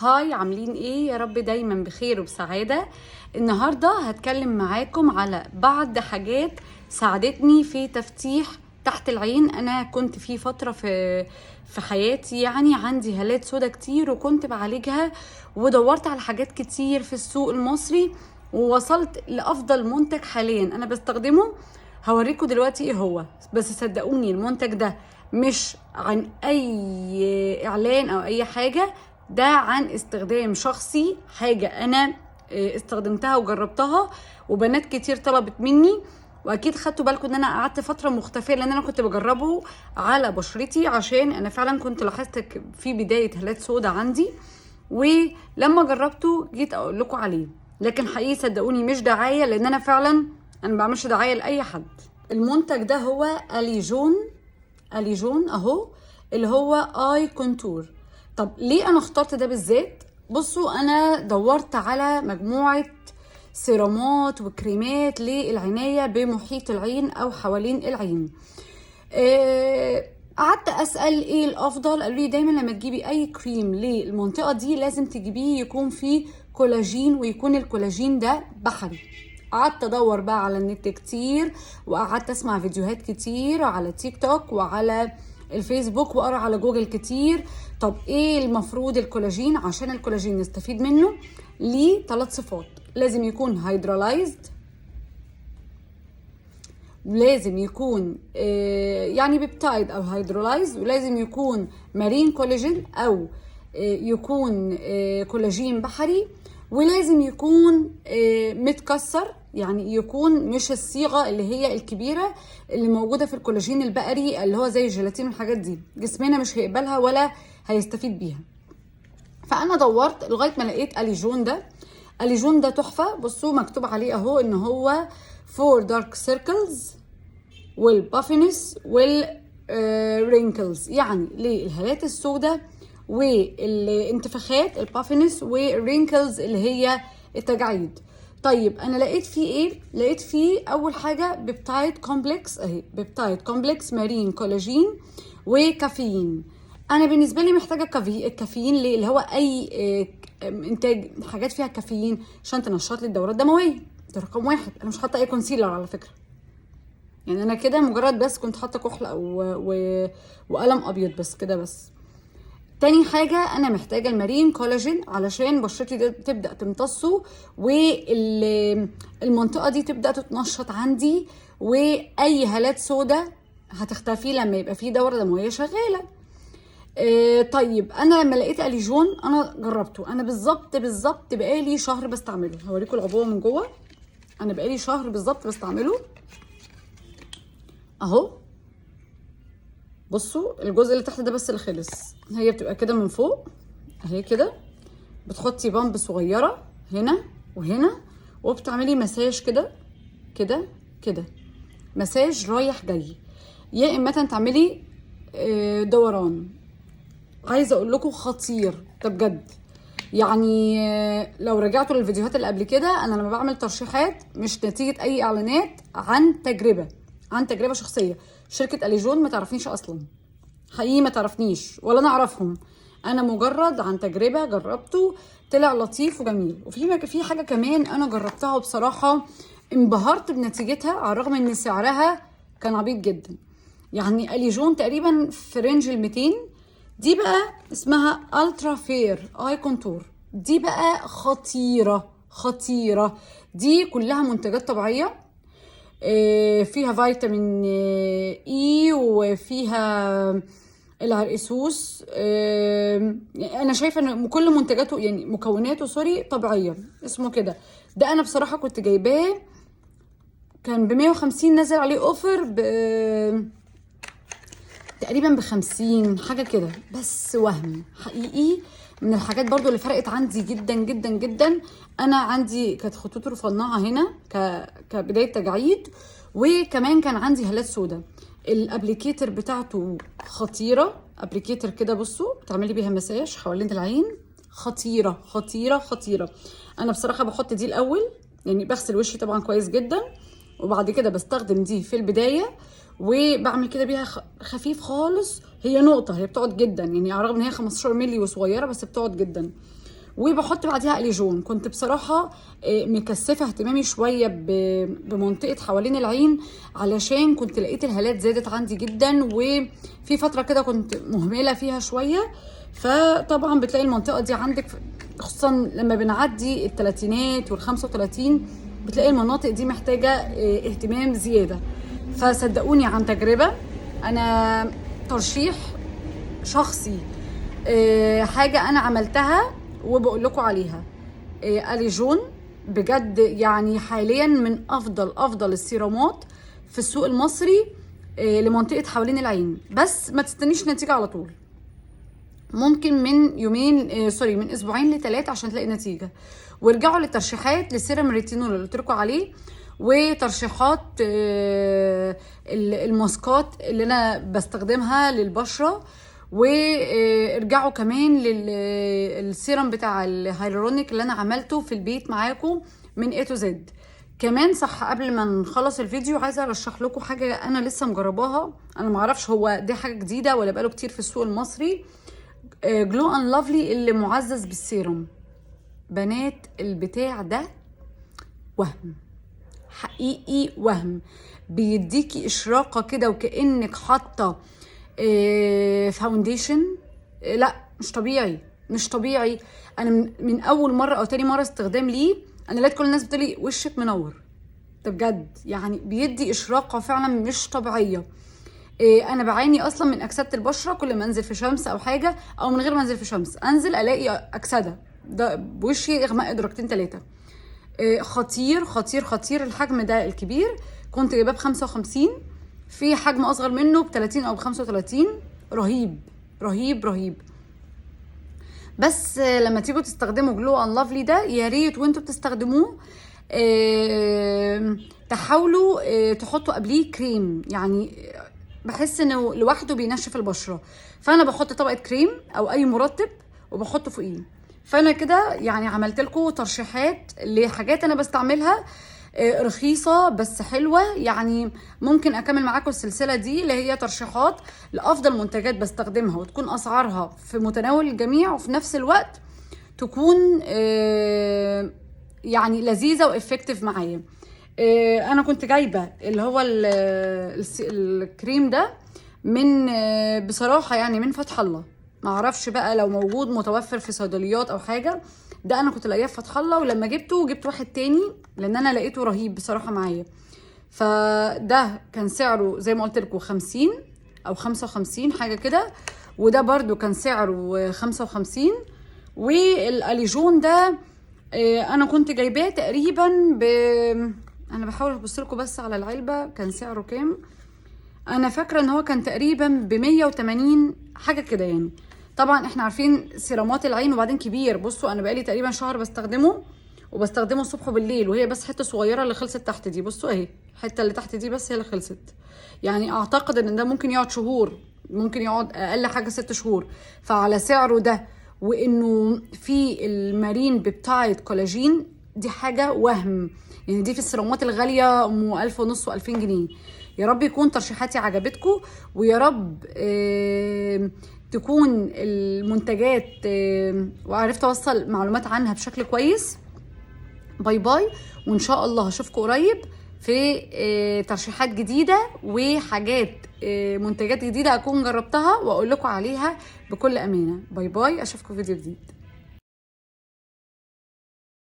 Hi، عاملين ايه؟ يا رب دايما بخير وبسعادة. النهاردة هتكلم معاكم على بعض حاجات ساعدتني في تفتيح تحت العين. انا كنت في فترة في حياتي يعني عندي هالات سودا كتير وكنت بعالجها، ودورت على حاجات كتير في السوق المصري ووصلت لافضل منتج حاليا انا بستخدمه. هوريكم دلوقتي ايه هو، بس صدقوني المنتج ده مش عن اي اعلان او اي حاجة، ده عن استخدام شخصي، حاجة انا استخدمتها وجربتها وبنات كتير طلبت مني. واكيد خدتوا بالكم ان انا قعدت فترة مختفيه لان انا كنت بجربه على بشرتي، عشان انا فعلا كنت لاحظت في بداية هالات سودا عندي، ولما جربته جيت اقول لكم عليه. لكن حقيقي صدقوني مش دعاية، لان انا فعلا انا ما بعملش دعاية لاي حد. المنتج ده هو اليجون، اليجون اهو، اللي هو eye contour. طب ليه انا اخترت ده بالذات؟ بصوا، انا دورت على مجموعة سيرامات وكريمات للعنايه بمحيط العين او حوالين العين. قعدت اسال ايه الافضل، قالوا لي دايما لما تجيبي اي كريم للمنطقة دي لازم تجيبيه يكون فيه كولاجين، ويكون الكولاجين ده بحري. قعدت ادور بقى على النت كتير، وقعدت اسمع فيديوهات كتير على تيك توك وعلى الفيسبوك، واقرا على جوجل كتير. طب ايه المفروض الكولاجين؟ عشان الكولاجين نستفيد منه ليه 3 صفات: لازم يكون hydrolyzed، لازم يكون يعني peptide او hydrolyzed، ولازم يكون marine collagen او يكون كولاجين بحري، ولازم يكون متكسر، يعني يكون مش الصيغة اللي هي الكبيرة اللي موجودة في الكولاجين البقري اللي هو زي الجيلاتين والحاجات دي، جسمنا مش هيقبلها ولا هيستفيد بيها. فانا دورت لغاية ما لقيت اليجون ده. اليجون ده تحفة، بصوا مكتوب عليه اهو ان هو for dark circles وال puffiness وال wrinkles، يعني للهالات السوداء والانتفاخات ال puffiness وال wrinkles اللي هي التجاعيد. طيب انا لقيت فيه ايه؟ لقيت فيه اول حاجة peptide complex، اهي peptide complex marine collagen وكافيين. انا بالنسبة لي محتاجه الكافيين ليه؟ اللي هو اي انتاج حاجات فيها كافيين عشان تنشط لي الدورة الدموية، ده رقم واحد. انا مش حاطه اي concealer على فكرة، يعني انا كده مجرد بس كنت حاطه كحل او وقلم ابيض بس كده بس. تاني حاجة أنا محتاجة ال marine collagen علشان بشرتي تبدأ تمتصه والمنطقة دي تبدأ تتنشط عندي، وأي هالات سودة هتختفي لما يبقى في دورة دموية شغالة. طيب أنا لما لقيت أليجون أنا جربته، أنا بالظبط بالظبط بقالي شهر بستعمله. هوريكم العبوة من جوه، أنا بقالي شهر بالظبط بستعمله أهو. بصوا الجزء اللي تحت ده بس اللي خلص، هي بتبقى كده من فوق اهي كده، بتحطي pump صغيرة هنا وهنا وبتعملي مساج كده كده كده، مساج رايح جاي، يا اما تعملي دوران. عايزه اقول لكم خطير ده بجد، يعني لو رجعتوا للفيديوهات اللي قبل كده، انا لما بعمل ترشيحات مش نتيجة اي اعلانات، عن تجربه، عن تجربه شخصية. شركة اليجون ما تعرفنيش اصلا، حقيقي ما تعرفنيش ولا انا اعرفهم، انا مجرد عن تجربه جربته طلع لطيف وجميل. وفي حاجة كمان انا جربتها وبصراحة انبهرت بنتيجتها، على الرغم ان سعرها كان عبيط جدا، يعني اليجون تقريبا في range ال 200. دي بقى اسمها Ultra Fair eye contour، دي بقى خطيرة خطيرة، دي كلها منتجات طبيعية، فيها فيتامين E وفيها العرقسوس. انا شايفه ان كل منتجاته يعني مكوناته sorry طبيعية، اسمه كده. ده انا بصراحة كنت جايباه كان ب 150، نزل عليه offer ب تقريبا ب 50 حاجة كده، بس وهم حقيقي. من الحاجات برضو اللي فرقت عندي جدا جدا جدا، انا عندي كانت خطوط رفيعة هنا كبداية تجاعيد، وكمان كان عندي هالات سودا. ال applicator بتاعته خطيرة، applicator كده بصوا بتعملي بيها مساج حوالين العين، خطيرة خطيرة خطيرة. انا بصراحة بحط دي الاول، يعني بغسل وشي طبعا كويس جدا، وبعد كده بستخدم دي في البداية وبعمل كده بيها خفيف خالص. هي نقطة، هي بتقعد جدا، يعني على الرغم ان هي 15 مللي وصغيره بس بتقعد جدا. وبحط بعديها اليجون. كنت بصراحة مكثفة اهتمامي شوية بمنطقة حوالين العين، علشان كنت لقيت الهالات زادت عندي جدا، وفي فترة كده كنت مهملة فيها شوية. فطبعا بتلاقي المنطقة دي عندك، خصوصا لما بنعدي الثلاثينات وال35، بتلاقي المناطق دي محتاجه اهتمام زيادة. فصدقوني عن تجربه، انا ترشيح شخصي، حاجة انا عملتها وبقول لكم عليها. اليجون بجد يعني حاليا من افضل السيرامات في السوق المصري لمنطقه حوالين العين. بس ما تستنيش نتيجة على طول، ممكن من يومين، sorry، من اسبوعين لثلاثة عشان تلاقي نتيجة. وارجعوا للترشيحات لسيرم ريتينول اللي قلت لكم عليه، وترشيحات الماسكات اللي انا بستخدمها للبشره، وارجعوا كمان للسيرم بتاع الهيالورونيك اللي انا عملته في البيت معاكم من A to Z. كمان صح، قبل ما نخلص الفيديو عايزه ارشح لكم حاجة انا لسه مجرباها، انا معرفش هو دي حاجة جديدة ولا بقاله كتير في السوق المصري، Glow and Lovely اللي معزز بالسيروم. بنات البتاع ده وهم حقيقي، وهم بيديكي اشراقه كده وكانك حاطه foundation. لا مش طبيعي، مش طبيعي. انا من اول مرة او تاني مرة استخدام ليه، انا لقيت كل الناس بتقولي وشك منور، ده بجد يعني بيدي اشراقه فعلا مش طبيعية. انا بعاني اصلا من اكسده البشرة، كل ما انزل في شمس او حاجة، او من غير ما انزل في شمس انزل الاقي اكسده، ده بوشي اغماء درجتين 3. خطير خطير خطير. الحجم ده الكبير كنت جايباه ب55، في حجم اصغر منه ب30 او ب35. رهيب رهيب رهيب. بس لما تيجوا تستخدموا Glow and Lovely ده، يا ريت وانتوا بتستخدموه تحاولوا تحطوا قبليه كريم، يعني بحس انه لوحده بينشف البشرة، فانا بحط طبقه كريم او اي مرطب وبحطه فوقيه. فانا كده يعني عملت لكم ترشيحات لحاجات انا بستعملها، رخيصة بس حلوة. يعني ممكن اكمل معاكم السلسلة دي اللي هي ترشيحات لافضل منتجات بستخدمها، وتكون اسعارها في متناول الجميع، وفي نفس الوقت تكون يعني لذيذة و effective معايا. انا كنت جايبه اللي هو الكريم ده من بصراحة يعني من فتح الله، ما اعرفش بقى لو موجود متوفر في صيدليات او حاجة. ده انا كنت لاقياه في فتح الله، ولما جبته جبت واحد تاني لان انا لقيته رهيب بصراحة معايا. فده كان سعره زي ما قلت لكم 50 او 55 حاجة كده، وده برده كان سعره 55. والاليجون ده انا كنت جايباه تقريبا ب، انا بحاول ابص لكم بس على العلبة كان سعره كام. انا فاكره ان هو كان تقريبا ب180 حاجة كده يعني. طبعا احنا عارفين سيرامات العين، وبعدين كبير. بصوا انا بقالي تقريبا شهر بستخدمه، وبستخدمه الصبح وبالليل، وهي بس حتة صغيرة اللي خلصت تحت دي. بصوا اهي الحتة اللي تحت دي بس هي اللي خلصت. يعني اعتقد ان ده ممكن يقعد شهور، ممكن يقعد اقل حاجة 6 شهور. فعلى سعره ده، وانه في ال marine peptide collagen، دي حاجة وهم يعني. دي في السيرامات الغالية ام 1500 و2000 جنيه. يا رب يكون ترشيحاتي عجبتكم، ويا رب تكون المنتجات وعرفت اوصل معلومات عنها بشكل كويس. bye bye، وان شاء الله هشوفكم قريب في ترشيحات جديدة وحاجات، منتجات جديدة اكون جربتها واقول لكم عليها بكل امانه. bye bye، اشوفكم في فيديو جديد.